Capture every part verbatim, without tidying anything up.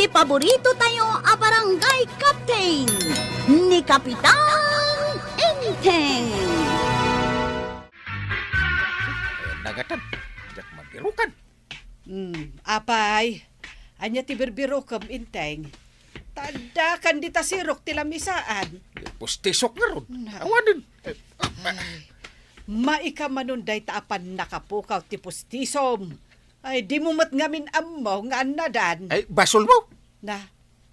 Paborito tayo a barangay captain, ni Kapitan Enteng. Ayan, nagatan. Diak mabirukan. Hmm, apay, ania ti birbirukem, Enteng? Taddakan dita sirok ti lamisaan. Pustisok ngarud. Na. Awanen. Ay, maikamanon dayta a pannakapukaw ti pustisom. Ay, dimo met ngamin ammo nga annadan. Ay, basolmo? Na,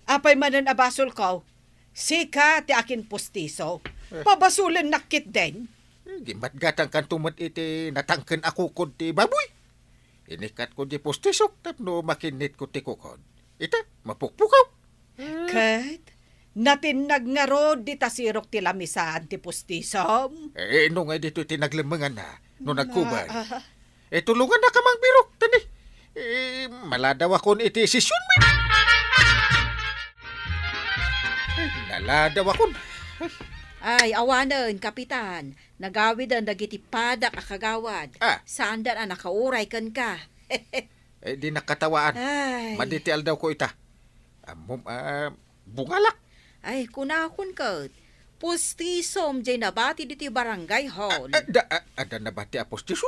apay manen a basolko? Sika ti akinpustiso. Eh. Pabasolennak ketdin. Eh, gimmatgatangkanto met iti natangken a kukod ti baboy. Inikkatko diay pustisok tapno makinnitko ti kukod. Ita, mapukpukaw. Ket, natinnag ngarud dita sirok ti lamisaan ti pustisom. Eh, no ngay ditoy ti naglemmenganna, no nagkuban. Ah, ah. Eh, tulongannaka mangbirok, tani. Eh, maladawakon iti sesionmi. Eh, naladawakon. Ay, awanen, Kapitan. Nagawiden dagiti padak a kagawad. Ah. Saandan a nakauray kenka. Eh, di nakatawaan. Ay. Madi ti aldawko ita. Ammom, ah, bungalak. Ay, kunakon ket, pustisom jay nabati ditoy barangay hall. Ah, ah, da, ah, adda nabati a pustiso?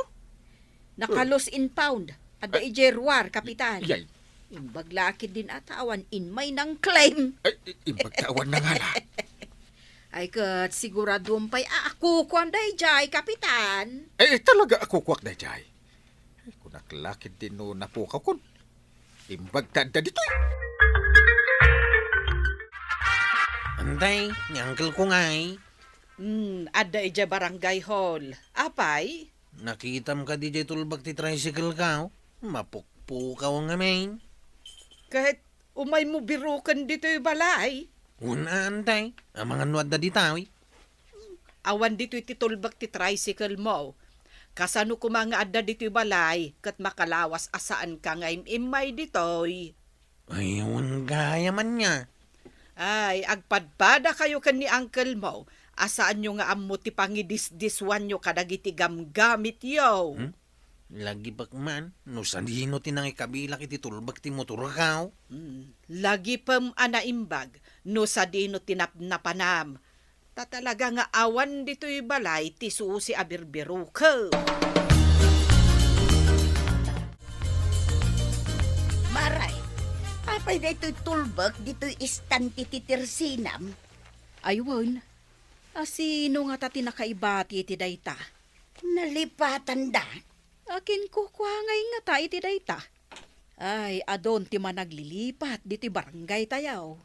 Naka-lost and found. Adda idiay ruar, Kapitan. Yay. Imbag la ketdin a ta awan immay nang-claim. Ay, i-, imbag ta awan nangala. Ay, ket siguraduem pay a kukuam dayjay, Kapitan. Ay, talaga a kukuak dayjay. Ay, kunak la ketdin no napukawkon. Imbag ta adda ditoy. Antay, ni uncle ko ngay. Hmm, adda idiay barangay hall. Apay? Nakitam kadi diay tulbak ti tricycle ko? Mapukpukaw ngamin. Ket umaymo biroken ditoy balay? Wen, antay. Amangan no adda ditoy. Awan ditoy ti tulbak ti tricycle mo. Kasano koma nga adda ditoy balay ket makalawas a saanka nga im-immay ditoy? Ay, wen gayam ania. Ay, agpadpadakayo ken ni uncle mo a saanyo nga ammo ti pangidisdiswanyo kadagiti gamgamityo. Hmm? Lagipek man no sadino ti nangikabilak iti tulbak ti motorko. Hmm, lagipem a naimbag no sadino ti napnapanam. Ta talaga nga awan ditoy balay ti susi a birbirokem. Maray, apay daytoy tulbek ditoy istante ti tersinam? Ay, wen. A sino ngata ti nakaibati iti dayta? Nalipatanda. Akin kukua ngay ngata iti dayta? Ay, adun ti managlilipat ditoy barangay tayo.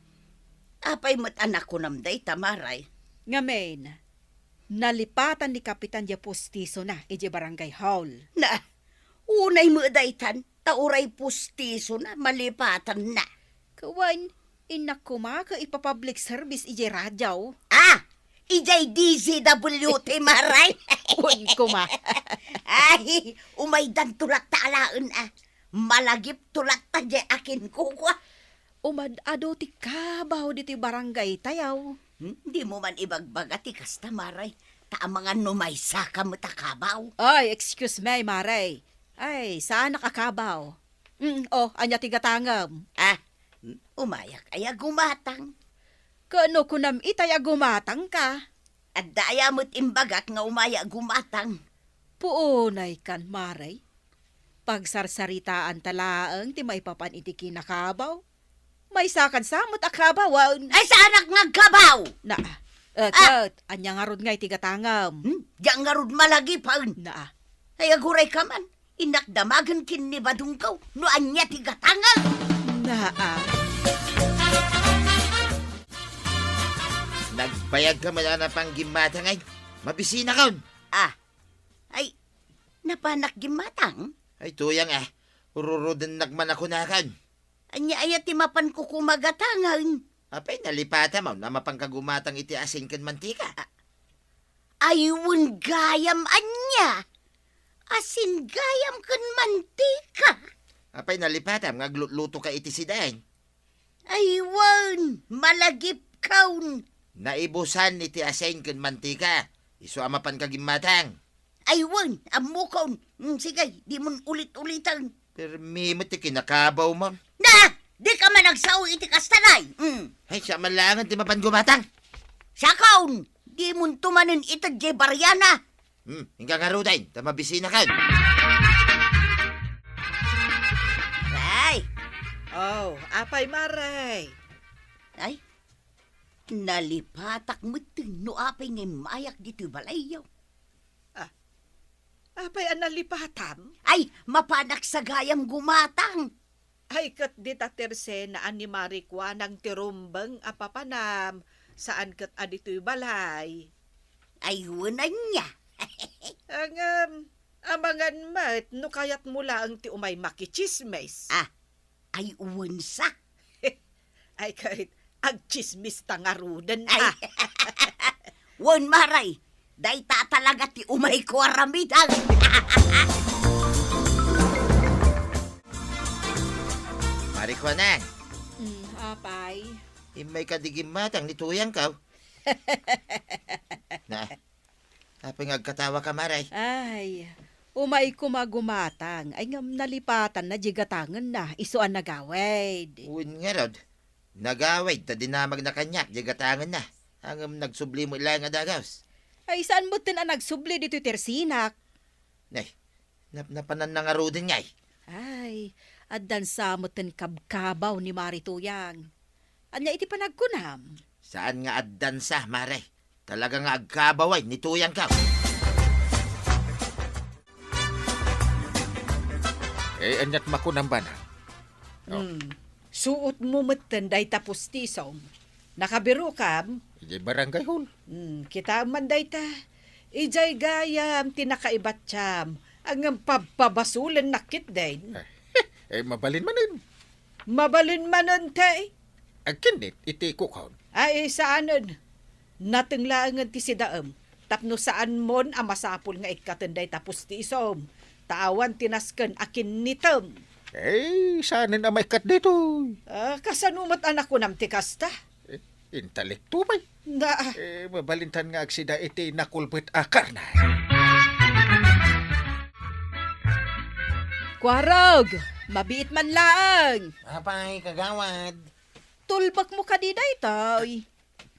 Apay met a nakunam dayta, Maray? Ngamin, nalipatan ni Kapitan diay pustisona idiay barangay hall. Na, unay met daytan, ta uray pustisona, malipatanna. Kawan, innak koma ket ipa-public service idiay radio. Ah! Idiay D Z W T, Maray. Wen koma. Ay, umaydanto latta alaen, ah. Malagipto latta diay akin kukua. Umad-adu ti kabaw ditoy barangay tayo. Hmm? Dimo man ibagbaga ti kasta, Maray. Ta amangan no maysaka met a kabaw. Ay, excuse me, Maray. Ay, saanak a kabaw. Mm, oh, ania ti gatangem? Ah, umayak aya gumatang. Kano kunam itay a gumatangka? Adda aya met imbagak nga umaya gumatang? Puunay kan, Maray. Pagsarsaritaanta laeng ti maipapan iti kinakabaw. Maysakan sa met a kabawen. Ay, saanak nga agkabaw! Na, eh, Ah! Ket, ania ngarud nga iti gatangem? Hmm? Diak ngarud malagipen. Na. Ay, agurayka man. Innak damagen ken ni Badongko no ania ti gatangem. Na, ah. Nagbayagka met a napan gimmatang ay. Mabisinakon. Ah. Ay, napanak gimmatang? Ay, tuyang, ah. Ururudennak man a kunakon. Ania aya ti mapanko koma gatangen? Apay, nalipatam a mapanka gumatang iti asin ken mantika? A-, ay, wen gayam ania? Asin gayam ken mantika? Apay, nalipatam nga aglutlutoka iti sidaen? Ay, wen, malagipkon. Naibusan iti asin ken mantika. Isu a mapanka gimmatang. Ay, wen, ammokon. Mm, sige, dimon ulit-uliten. Permi met ti kinakabaw mo. Na! Dika a managsao iti kasta, nay. Mm. Ay, siak man laengen ti mapan gumatang. Siakon, dimonto manen ited diay bariana. Hmm, inka ngaruden, ta mabisinakan. Ay! Oh, apay, Mare? Ay, nalipatak metten no apay nga immayak ditoy balayyo. Ah, apay a nalipatam? Ay, mapanak sa gayam gumatang. Ay, ket dita Tersena a ni Mari Kuanang ti rumbeng a papanam, saan ket a ditoy balay. Ay, wen ania? Ngem, amangan met no kayatmo laeng ti umay makitsismis. Ah, ay, wen sa. Ay, ket agtsismis ta ngaruden, ay, ah. Wen, Mare, dayta talaga ti umayko aramiden. Mari Kuanang. Mm, apay. Immayka di gimmatang ni tuyangko. Na, apay nga agkatawaka, Mare? Ay, umayko magumatang. Ay, ngem nalipatanna diay gatangenna, isu a nagawid. Wen ngarud, nagawid ta dinamagna kaniak diay gatangenna. Ngem nagsubli met laeng a dagus. Ay, saan metten a nagsubli ditoy Tersenak? Nay, napnapananna ngaruden ngay. Ay, addansa metten kabkabaw ni Mari Tuyang. Ania iti panagkunam? Saan nga addansa, Mare. Talaga nga agkabaway ni tuyangko. Eh, aniat makunam bana? Oh. Hmm. Suotmo metten dayta pustisom. Nakabirokam? Idiay barangay hall. Hmm, kitaem man dayta. Idiay gayam ti nakaibattiam. Ngem pabpabasolennak ketdin. Eh, eh, mabalin manen. Mabalin manen, te. Agkinnit iti kukaon. Ay, saanen. Nateng laengen ti sidaem. Tapno saanmon a masapul nga ikkaten dayta pustisom. Ta awan ti nasken a kinnitem. Eh, saanen a maikkat daytoy. Ah, kasano met a nakunam ti kasta? Eh, intelekto pay. Na. Eh, mabalintan nga agsida iti nakulbet a karne. Kuarog, mabiit man laeng. Apay, kagawad? Tulbekmo kadi daytoy?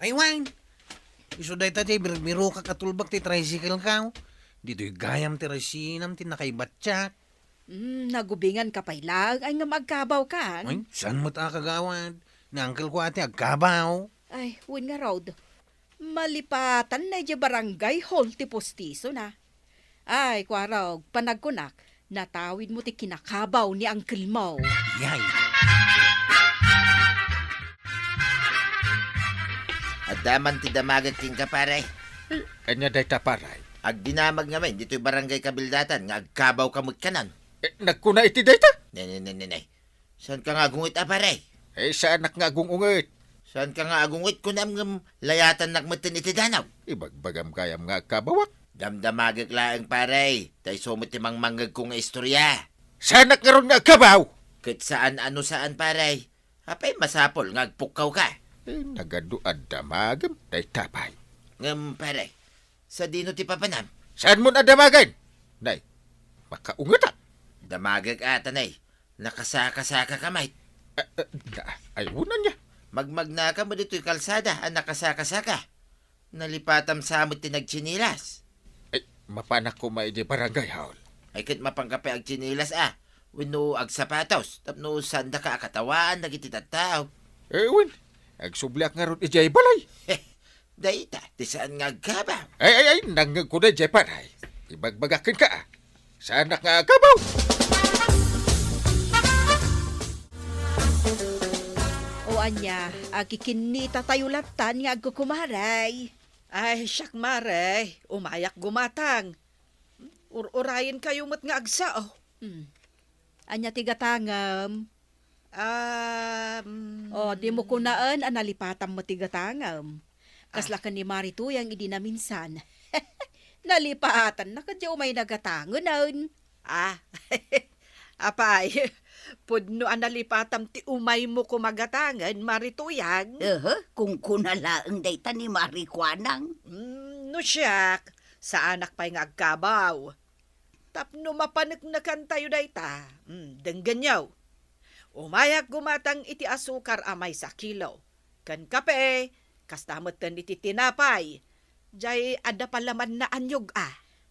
Ay, wen. Isu dayta ti birbirokak a tulbek ti tricycle-ko. Ditoy gayam ti resinam ti nakaibattiak. Hmm, nagubinganka pay laeng, ay, ngem agkabawkan. Ay, saan met a, kagawad? Ni uncle-ko a ti agkabaw. Ay, wen ngarud. Malipatanna idiay barangay hall ti pustisona. Ay, Kuarog, panagkunak, natawidmo ti kinakabaw ni uncle-mo. Yay! Adda man ti damagek kenka, pare. Eh, ania dayta, pare? Agdinamag ngamin ditoy barangay kabildatan nga agkabawka met kanan. Eh, nagkuna iti dayta? Ne, ne, ne, ne, ne. Saanka nga agunget a, pare? Eh, saanak nga agung-unget. Saanka nga agunget, kunam, ngem layatannak metten iti danaw. Ibagbagam gayam nga agkabawak. Damdamagek laeng, pare. Ta isu met ti mangmangngegko nga istorya. Saanak ngarud nga agkabaw? Ket saan a no saan, pare. Apay masapul nga agpukkawka? Eh, nagadu a damagem dayta pay. Ngem, pare, sadino ti papanam? Saanmon a damagen? Nay, makaungetak. Damagek a, ta, nay. Nakasakasakaka met. Ah, ah, da, ay, wen ania. Magmagnaka met ditoy kalsada a nakasakasaka. Nalipatam sa met ti nagtsinilas. Ay, mapanak koma idiay barangay hall. Ay, ket mapanka pay agtsinilas a, wenno agsapatos, tapno saandaka a katawaan dagiti tattao. Eh, wen, agsubliak ngarud idiay balay. Dayta ti saan nga agkabaw. Ay, ay, ay, nangngegko daydiay, pare. Ibagbagak kenka, a. Saanak nga agkabaw. O ania, agkikinnitatayo lattan nga agkukumaray. Ay, siak, mare, umayak gumatang. Ur-urayenkayo met nga agsao. Hmm. Ania ti gatangem? Um, O, dimo kunaen a nalipatam met ti gatangem. Kasla Ah. ken ni Mari Tuyang idi naminsan. Nalipatanna ket diay umayna gatangen. Ah, apay, pudno a nalipatam ti umaymo koma gatangen, Mari Tuyang. Ehe, kunkuna laeng dayta ni Mari Kuanang. Mm, no siak, saanak pay nga agkabaw. Tapno mapaneknekantayo dayta, mm, denggenyo. Umayak gumatang iti asukar a maysa kilo, ken kape, kasta metten iti tinapay. Jay adda palaman naanyog a.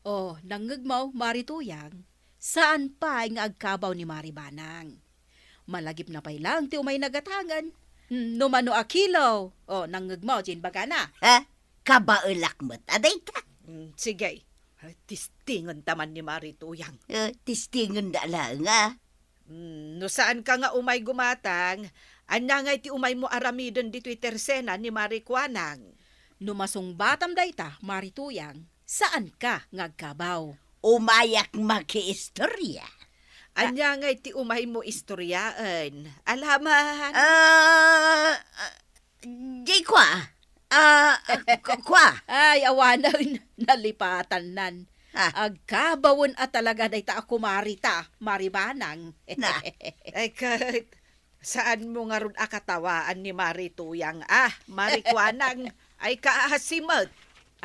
Oh, nangngegmo, Mari Tuyang? Saan pay nga agkabaw ni Mari Banang. Malagipna pay laeng ti umay nagatangen. Hmm, no mano a kilo? Oh, nangngegmo, diay imbagana? Ha? Kabaelak met a dayta? Hmm, sige. Ay, tistingen ta man ni Mari Tuyang. Eh, tistingen da laeng a. Hmm, no saanka nga umay gumatang, ania ngay ti umaymo aramiden ditoy tersena ni Mari Kuanang? No masungbatam dayta, Mari Tuyang, saanka nga agkabaw. Umayak makiistorya. Ania ngay ti umaymo istoryaen? Alaman. Ah, ah, di kua. Ah, ah, ku-, kua. Ay, awanen, nalipatannan. Ah. Agkabawen a talaga dayta a kumari ta, Mari Banang. Na. Ay, ket, saanmo ngarud a katawaan ni Mari Tuyang, ah, Mari Kuanang, ay kaasi met.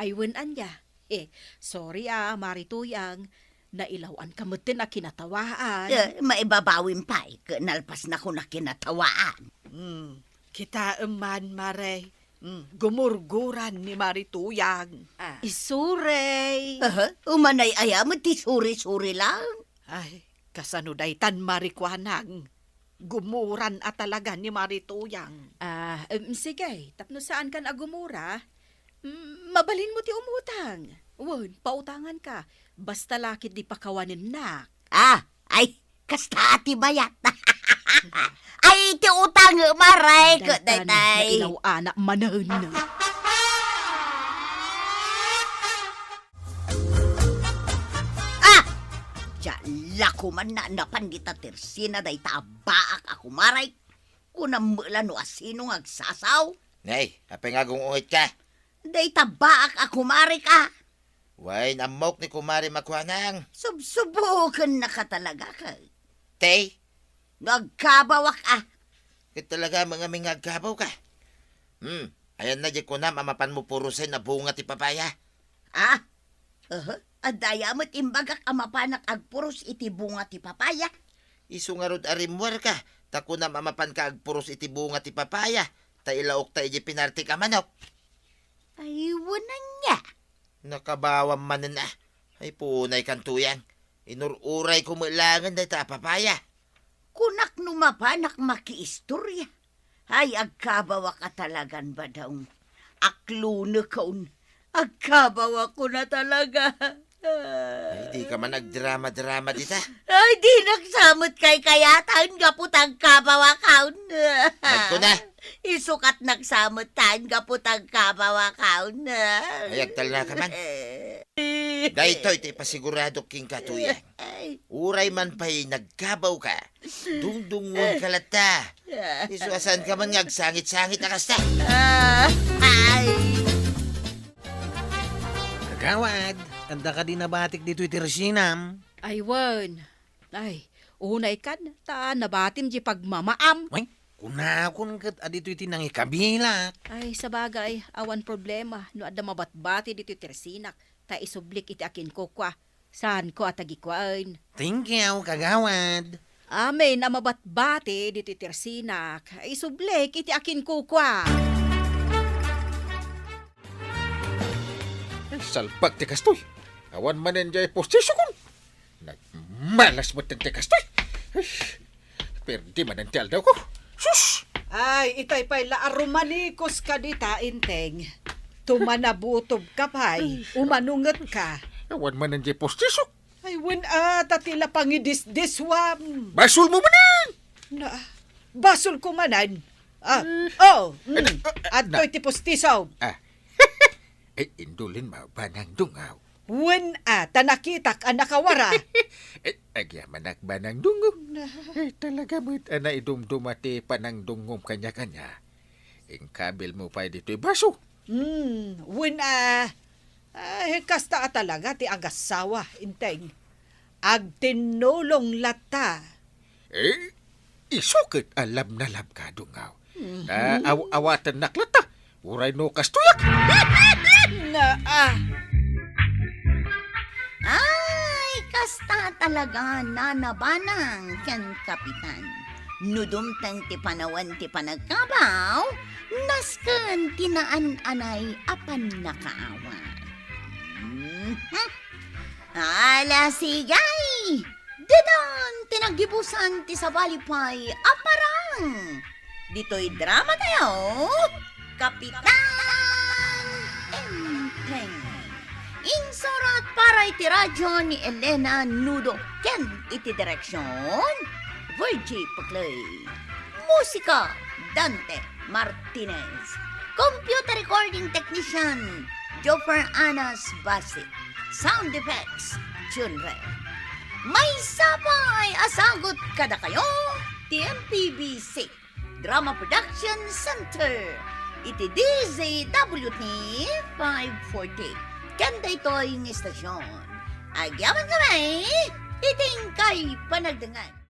Ay, wen ania? Eh, sorry, ah, Mari Tuyang. Nailaw-anka metten a kinatawaan. Eh, maibabawim pay, ket nalpasnakon a kinatawaan. Hmm, kitaem man, Mare. Hmm, gumurguran ni Mari Tuyang. Ah. Isuray. Aha, umanay aya met ti suri-suri lang. Ay, kasano daytan, Mari Kuanang? Gumuran a talaga ni Mari Tuyang. Ah, em, sige, tapno saankan a gumura, mm, mabalinmo ti umutang. Wen, pautanganka. Basta la ketdi pakawanennak. Ah, ay, kasta ti bayat. Ay, ti utang, Mare, ket daytan, daytay. Nailaw-anak manen. Ah! Diay la koman napan dita tersena dayta a baak a kumarek. Kunam met la no asino nga agsasaw. Nay, apay nga agung-ungetka? Dayta baak a kumarek a. Wen, ammok ni kumare Mari Kuanang. Subsubokennaka talaga, ket. Tay? No agkabawak a. Ket talaga, mangamin nga agkabawka. Hmm, ayanna diay kunam a mapanmo purosen a bunga ti papaya. Ah? Aha. Adda aya met imbagak a mapanak agpuros iti bunga ti papaya? Isu ngarud a rimmuarka, ta kunam a mapanka agpuros iti bunga ti papaya, ta ilaokta idiay pinartik a manok. Ay, wen ania? Nakabawam manen a. Ay, punay kan Tuyang. Inur-urayko met laengen dayta a papaya. Kunak no mapanak makiistorya. Ay, agkabawak a talagan, Badong. Aklonekon. Agkabawakon a talaga. Ay, dika man agdrama-drama dita. Ay, dinak sa met kaykayataen gapu ta agkabawakon. Agkuna. Isu ket naksamet taen gapu ta agkabawakon. Ay, agtalnaka man. Daytoy ti ipasiguradok kenka, Tuyang. Ay. Uray man pay nagkabawka, dungdungngonka latta. Isu a saanka man nga agsangit-sangit a kasta. Ah, ay. Kagawad, adda kadi nabatik ditoy tersenam? Ay, wen. Ay, unay kan, ta nabatim diay pagmamaam. Wen, kunakon ket aditoy ti nangikabilak. Ay, sabagay, awan problema no adda mabatbati ditoy tersenak, ta isublik iti akinkukua. Saanko a tagikuaen. Thank you, kagawad. Amin a mabatbati ditoy tersenak, isublik iti akinkukua. Ay, salbag ti kastoy. Awan manen diay postisokon. Nagmalas met ti kastoy. Ay, perdi manen ti aldawko. Sus! Ay, itay pay la a rumanikoska dita, Enteng. Tumanabutobka pay, umanungetka. Awan manen diay postisok. Ay, wen a, ta ti la pangidisdiswam. Basolmo manen! Na, basolko manen. Ah, eh, oh, mm, eh, eh, adtoy na- ti postisom. Ah. Eh, indulin mo, Banang Dungaw. Wen a, ta nakitak a nakawara. Eh, agyamanak, Banang Dungaw. Na- Eh, talaga met a naidumduma ti panangdungngom kaniakania. Inkabilmo pay ditoy baso. Hmm, wen a, ay, kasta a talaga ti agassawa, Enteng. Agtinnulong latta. Eh, isu ket a love na love ka, Dungaw. Mhm. Ta aw-, awatennak latta. Uray no kastoyak. Na, ah. Ay, kasta talaga, Nana Banang ken Kapitan. No dumteng ti panawen ti panagkabaw, nasken ti naan-anay a pannakaawat. Mhm. Ala, sige! Ditan ti naggibusan ti sabali pay a parang. Ditoy drama tayo, Kapitan Enteng. Insurat para iti radyo ni Elena Nudo ken iti direksyon, Virgie Paclay. Musika, Dante Martinez. Computer recording technician, Joffer Anas Basit. Sound effects, Junrel. Maysa pay a sagut kadakayo ti M P B C Drama Production Center iti D Z W T five forty. Ken daytoy nga istasyon, agyamankami iti inkay panagdengngeg.